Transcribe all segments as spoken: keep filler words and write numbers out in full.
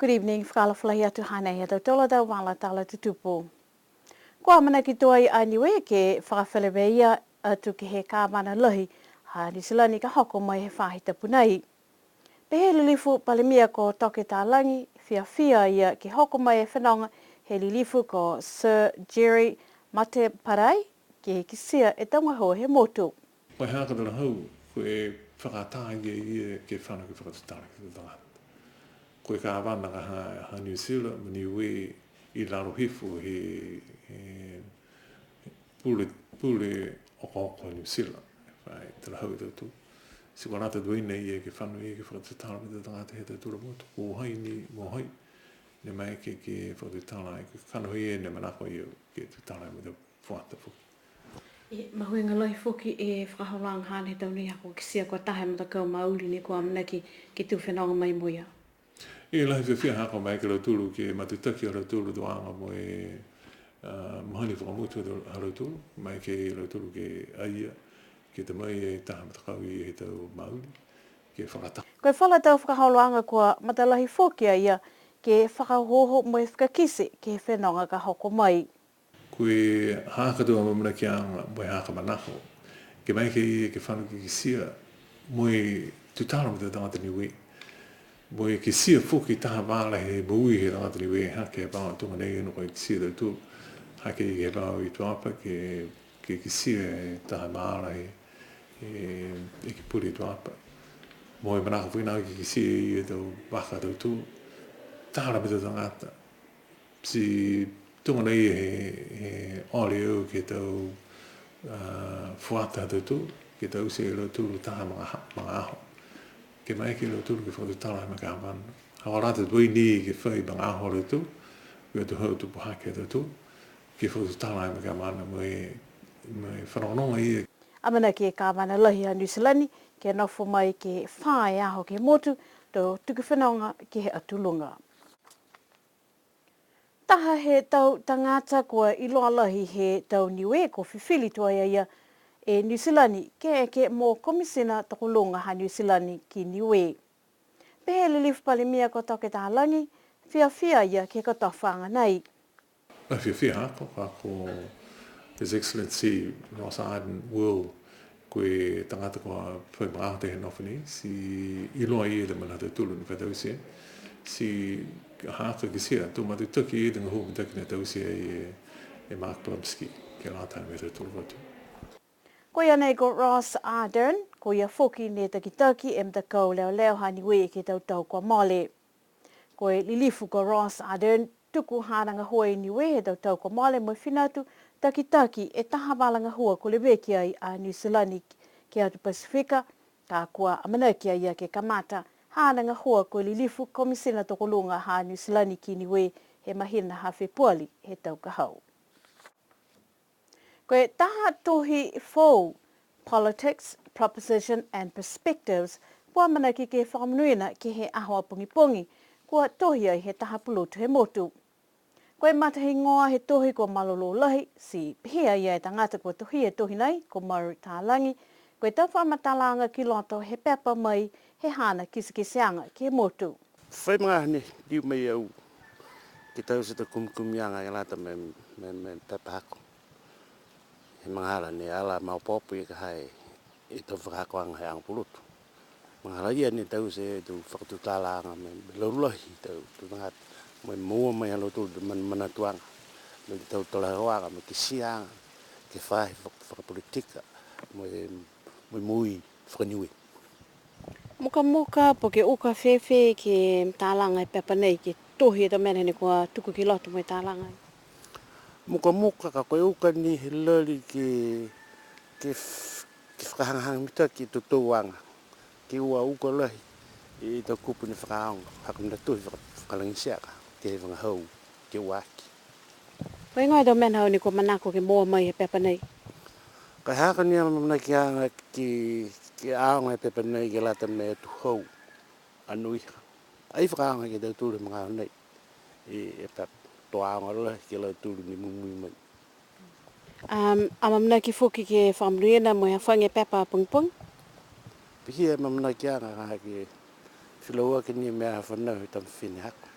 Good evening, fakaalofa lahi atu, hanei ha tautolu a tau vala tala tutupu. Kua amanaki tuai a Niue ke fakafeleveia atu ke he Kavana Lahi ha Niu Silani ka hoko mai he faahi tapu nei. Pehē e Lilifu Palemia ko Toke Talagi, fiafia a ia ke hoko mai e fenoga he Lilifu ko Sir Jerry Mateparae, ke kitia e tau gahua he motu. Ko e haaku talahau, ko e fakaatā ia ke fano ke fakatutala ke he tau tagata. Ko e Kavana ka ha, ha Niu Silani, mo Niue i lalo hifo he, he pule, pule okooko Niu Silani. Fai talahau e tautolu. Ti kua lata tuai ni ia ke fano ia ke fakatutala mo e tau tagata he tautolu a motu. Ko hai ni, mo hai. Ne maeke ke fakatutala ai, ko e kanohi e ne manako ia ke tutala mo e tau fuata foki. E mahuiga lahi foki e fakaholoaga haana he tau nei ha kua kitia kua taha e matakau Maoli ne kua amanaki ke tū fenoga mai mo ia. E lahi fiafia haaku maeke a lautolu ke matutaki a lautolu tuaga mo e, a, mahani fakamotu ha lautolu, maeke a lautolu ke aia, ke tamai e taha matakau ia he tau Maoli, ke fakataha. Ko e falu tau fakaholoaga kua matalahi foki a ia ke fakaohooho mo e fakakite ke he fenoga ka hoko mai. Ko e haaku a tau amaamanakiaga mo e haaku a manako. Ke maeke ia ke fano ke kitia mo e tutala mo e tau tagata Niue. Mo e kitia foki taha vala he moui he tagata Niue, ha ke he vao tuga nei ne kua kitia e tautolu. Ha ke he vao i Tuapa ke, ke kitia e taha vala he, e, Ekepule i Tuapa. Mo e manako foki nā ke kitia e tau vaka ha tautolu. Tala mo e tau tagata. Ti tuga nei he, he ole au ke he tau, a, fuata ha tautolu, ke taute e lautolu taha maga-, magaaho. Ke maeke a lautolu ke fakatutala mo e Kavana. Ha kua lata tuai ni ke fai magaaho a lautolu, ke atu hau tupu hake a tautolu, ke fakatutala mo e Kavana mo e, mo e fanogonogo ia. Amanaki e Kavana Lahi ha Niu Silani ke nofo mai ke fā e aho ke he motu, to tuku fenoga ke he Atu Luga. Taha he tau tagata kua iloa lahi he tau Niue, kua fifili tuai a ia e Niu Silani ke eke mo Komisina Tokoluga ha Niu Silani ki Niue. Pehē e Lilifu Palemia ko Toke Talagi, fiafia a ia ke he kotofaaga nei. Ai fiafia haaku, ka ko His Excellency Ross Ardern will Ko e tagata kua fai magaaho he nofo nei, ti iloa e ia e mena ha tautolu ne kua taute, ti ha kua kitia, to matutaki e ia e gahua mitaki ne taute ai e, e Mark Blumsky, ke lata mo e tautolu atu. Ko ia nei ko Ross Ardern, ko ia foki ne takitaki e matakau leoleo ha Niue ke he tau tau kua mole. Ko e Lilifu ko Ross Ardern, tuku haana gahua i Niue he tau tau kua mole mo e fina atu takitaki e taha vala gahua kua leveki ai a Niu Silani ke he atu Pasifika, ka kua amanaki a ia ke kamata haana gahua ko e Lilifu Komisina Tokoluga ha Niu Silani ki Niue he mahina ha Fepuali he tau ka hau. Ko e taha tohi foou, Politics, Proposition and Perspectives, kua amanaki ke fakamonuina ke he aho a pogipogi, kua tohi ai he taha pulotu he motu. Ko e matahigoa he tohi kua malolō lahi, ti pehē a ia e tagata kua tohi e tohi nei, ko Maru Talagi, ko e tau fakamatalaaga ki loto he pepa mai he haana kitekiteaga ke he motu. Fai magaaho ne liu mai au ke taute e tau kumikumiaga ke lata mo e, mo e, mo e pepa haaku. He magahala ne ala maopoopo ia ka ha e tau fakaakoaga he aoga pulotu. Magahala ia ne taute e tau fakatutalaaga mo e laulahi e tau, tau tagata, mo e moua mai ha lautolu e tau man-, manatuaga, mo e tau talahauaga, mo e kitiaaga ke he faahi fak-, fakapolitika, mo e, mo e moui fakaNiue. Mukamuka po ke uka fēfē ke talaga e pepa nei, ke tohi e tau mena ne kua tuku ki loto mo e talaga? Mukamuka ka ko e uka ni he lali ke, ke f-, ke fakahagahaga mitaki e tau tauaga. Ke ua uka lahi e tau kupu ne fakaaoga, ha ko e mena tohi faka-, fakalagitiaga, ke he vagahau, ke ua aki. Ko e heigoa e tau mena hau ne kua manako ke moua mai he pepa nei? Ka e haaku ni a amaamanakiaga ke, ke aoga e pepa nei ke lata mo e atuhau anoiha. Ai fakaaoga ke he tautolu he magaaho nei e, e pepa, to aoga lahi ke he lautolu ne muimui mai. Um, amaamanaki foki ke fakamonuina mo e hafagi e pepa pogipogi? Pihia e amaamanakiaga ke felauaki ni mo e fanau he tama fifine haaku.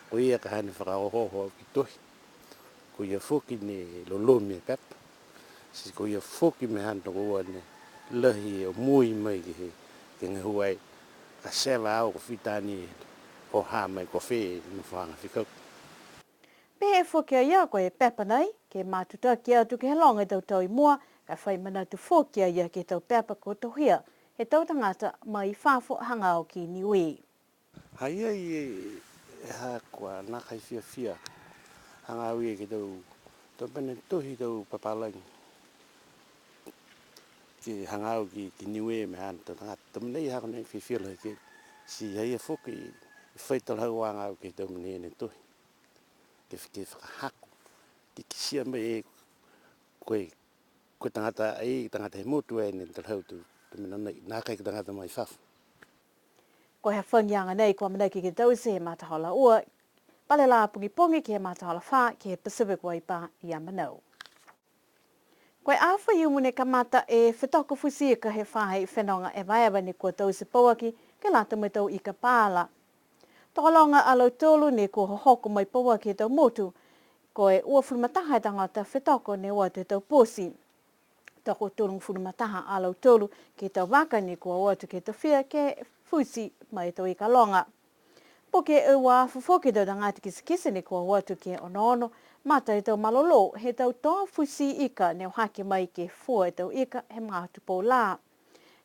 Ko ia ka hane fakaohooho au ke tohi. Ko ia foki ne lolomi e pepa. Ti ko ia foki mena tokoua ne lahi e omoi mai ke he, ke he gahua ai. Ka seva au ko fita ni o ha mai ko fē nofoaga fekau. Pehē foki a ia ko e pepa nei, ke matutaki atu ke he loga e tau tau i mua, ka fai manatu foki a ia ke he tau pepa kua tohia he tau tagata mai fafo hagaao ki Niue. Ha i ai e, e ha kua nākai fiafia hagaao ia ke he tau, tau pene tohi tau papālagi. Ke hagaao ki, ki Niue mo e haana tau tagata. Tau mena ia ha ko e nākai fiafia lahi ke, ti ha i ai foki e fai talahauaga au ke he tau mena ne tohi. Ke, ke fakahako, ke kitia mai e, ko e, ko e tagata ai, tagata he motu e ne talahau tau, tau mena nei, nākai ko e tagata mai fafo. Ko e hafagiaga nei kua amanaki ke taute he matahola ua, Pale Lā pogipogi ke he matahola fā, ke he Pacific Waipa i Amanau. Ko e aho Faiumu ne kamata e fetoko futi ika he faahi fenoga evaeva ne kua taute pauaki ke lata mo e tau ika pāla. Tokologa a lautolu ne kua hohoko mai pauaki he tau motu, ko e uafulu ma taha e tagata fetoko ne o atu he tau poti. Tokotolugofulu ma taha a lautolu ke he tau vaka ne kua o atu ke he tofia ke futi mai e tau ika loga. Po ke ua afe foki e tau tagata kitekite ne kua o atu ke onoono, mata e tau malolō he tau toa futi ika ne o hake mai ke fua e tau ika he magaaho tupou lā.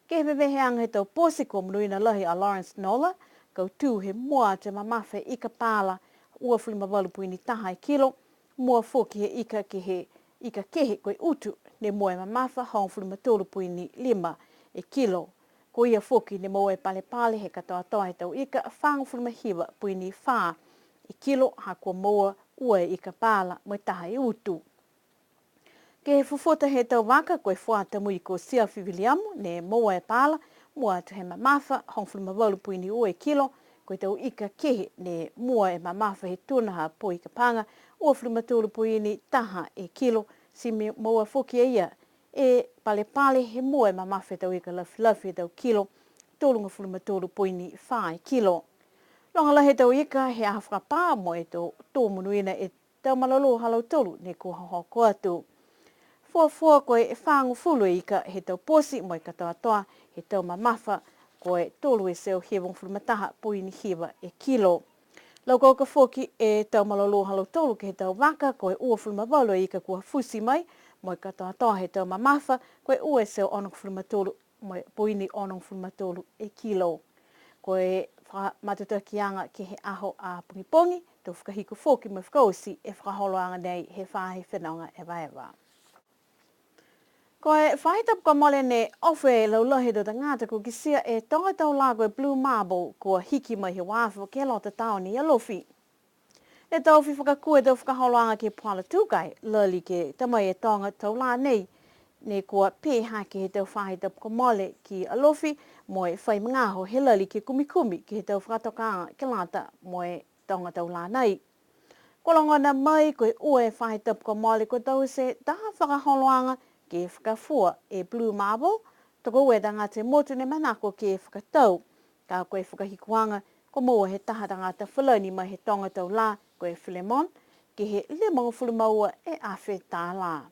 Ke he veveheaga he tau poti kua monuina lahi a Lawrence Nola, kautū he mua atu e mamafa he ika pāla, uafulu ma valu poini taha e kilo, mua foki he ika ke he, ika kehe ko e utu, ne mua e mamafa hogofulu ma tolu poini lima e kilo. Ko ia foki ne moua e palepale he katoatoa he tau ika fāgofulu ma hiva poini fā e kilo, ha kua moua ua e ika pāla mo e taha e utu. Ke he fufuta he tau vaka, ko e fuata mui ko Sia Fiviliamu ne moua e pāla, mua atu he mamafa hogofulu ma valu poini ua e kilo, ko e tau ika kehe ne mua e mamafa he tuna ha po ika paga, uafulu ma tolu poini taha e kilo, ti me-, moua foki e ia e palepale he mua e mamafa he tau ika lafilafi he tau kilo, tolugofulu ma tolu poini fā e kilo. Loga lahi he tau ika he aho fakapā mo e tō, tō monuina e tau malolō ha lautolu ne kua hohoko atu. Fuafua ko e fāgofulu e ika he tau poti mo e katoatoa he tau mamafa, ko e tolu e teau hivagofulu ma taha poini hiva e kilo. Laukauka foki e tau malolō ha lautolu ke he tau vaka, ko e uafulu ma valu e ika kua futi mai, mo e katoatoa he tau mamafa, ko e ua e teau onogofulu ma tolu mo e poini onogofulu ma tolu e kilo. Ko e fakamatutakiaga ke he aho a pogipogi, to fakahiku foki mo e fakaoti e fakaholoaga nei he faahi fenoga evaeva. Ko e faahi tapu kua mole ne ofo e laulahi he tau tagata kua kitia e toga tau lā ko e Blue Marble kua hiki mai he uafo ke he loto taone i Alofi. Ne taofi fakakū e tau fakaholoaga ke he puhala tū ka e lali ke ta mai e toga tau lā nei, ne kua pē hake he tau faahi tapu kua mole ki Alofi mo e fai magaaho he lali ke kumikumi ke he tau fakatokaaga ke lata mo e toga tau lā nei. Kua logona mai ko e ua e faahi tapu kua mole kua taute taha fakaholoaga ke fakafua e Blue Marble, tokoua e tagata he motu ne manako ke fakatau. Ka ko e fakahikuaga, kua moua he taha tagata falani mai he toga tau lā, ko e Filemon, ke he limagofulu ma ua e afe tālā.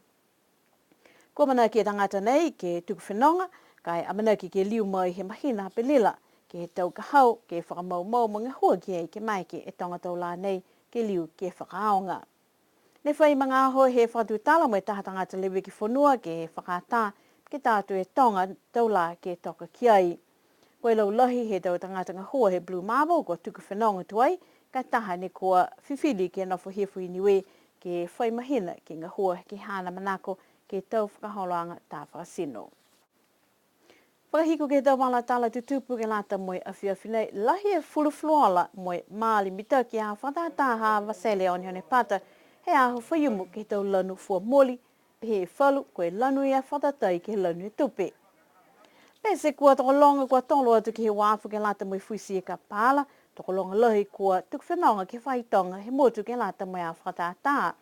Kua amanaki e tagata nei ke tuku fenoga, ka e amanaki ke liu mai he mahina Apelila, ke he tau ka hau, ke fakamaumau mo gahua ki ai ke maeke e toga tau lā nei, ke liu ke fakaaoga. Ne fai magaaho he fakatutala mo e taha tagata leveki fonua ke fakaatā ke ta atu e toga tau lā ke toka ki ai. Ko e laulahi he tau tagata gahua he Blue Marble kua tuku fenoga tuai, ka e taha ne kua fifili ke nofo hifo i Niue ke fai mahina ke gahua ke he haana manako ke he tau fakaholoaga tā fakatino. Fakahiku ke he tau vala tala tutupu ke lata mo e afiafi nei, lahi e fulufuluola mo e maali mitaki a fakatātā ha Vasele Onehone Pata he aho Faiumu ke he tau lanu fua moli, pehē e falu ko e lanu ia fakatātā ke he lanu e tupe. Pete kua tokologa kua tolo atu ke he uafo ke lata mo e futi ika pāla, tokologa lahi kua tuku fenoga ke he faahi toga he motu ke lata mo e aho fakatātā.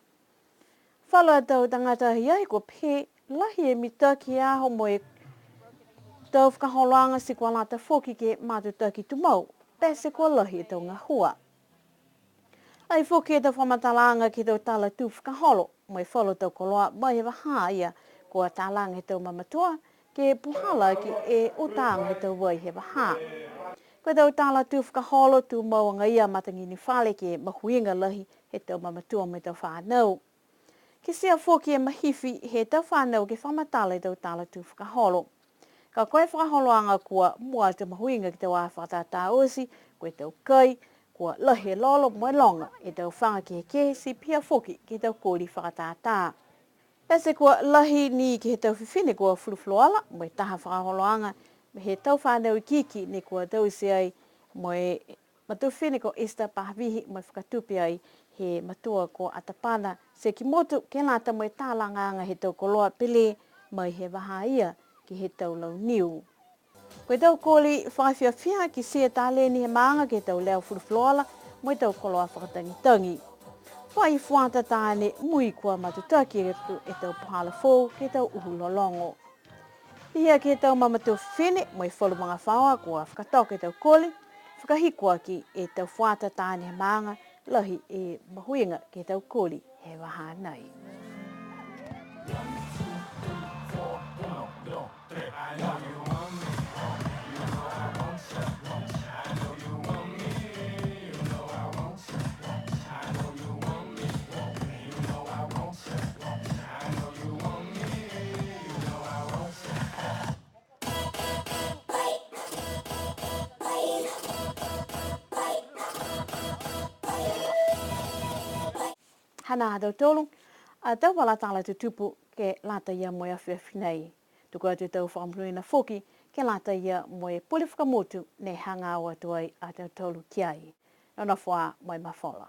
Falu a tau tagata ahiahi kua pehē lahi e mitaki he aho mo e tau fakaholoaga ti kua lata foki ke matutaki tumau, pete kua lahi e tau gahua. Ai foki e tau fakamatalaaga ke he tau tala tū fakaholo, mo e falu tau koloa mai he vahā ia, kua talaga he tau mamatua, ke puhala aki e utaaga he tau vai he vahā. Ko e tau tala tū fakaholo, tumau agaia matagini fale ke mahuiga lahi he tau mamatua mo e tau fānau. Kitia foki e mahifi he tau fānau ke fakamatala e tau tala tū fakaholo. Ka ko e fakaholoaga kua mua atu mahuiga ke he tau aho fakatātā oti, ko e tau kai, kua lahi e lolo mo e loga e tau faga kehekehe, ti pihia foki ke he tau koli fakatātā. Pete kua lahi ni ke he tau fifine kua fulufuluola, mo e taha fakaholoaga he tau fānau ikiiki ne kua taute ai, mo e matua fifine ko Esther Pavihi, mo e fakatupe ai he matua ko Atapana Sekimotu, ke lata mo e talagaaga he tau koloa pele mai he vahā ia ke he tau lau niu. Ko e tau koli fakafiafia kitia e taleni he maaga ke he tau leo fulufuluola mo e tau koloa fakatagitagi. Fai fuata taane mui kua matutaki e tau puhala foou ke he tau uhu lologo. Pihia ke he tau mamatua fifine mo e falu magafaoa kua fakatoka e tau koli, fakahiku aki e tau fuata taane he maaga, lahi e mahuiga ke he tau koli he vahā nei. Hanā ha tautolu a tau vala tala tutupu ke lata ia mo e afiafi nei. Tuku atu e tau fakamonuina foki ke lata ia mo e pule fakamotu ne hagaao atu ai a tautolu ki ai. Nonofo ā mo e mafola.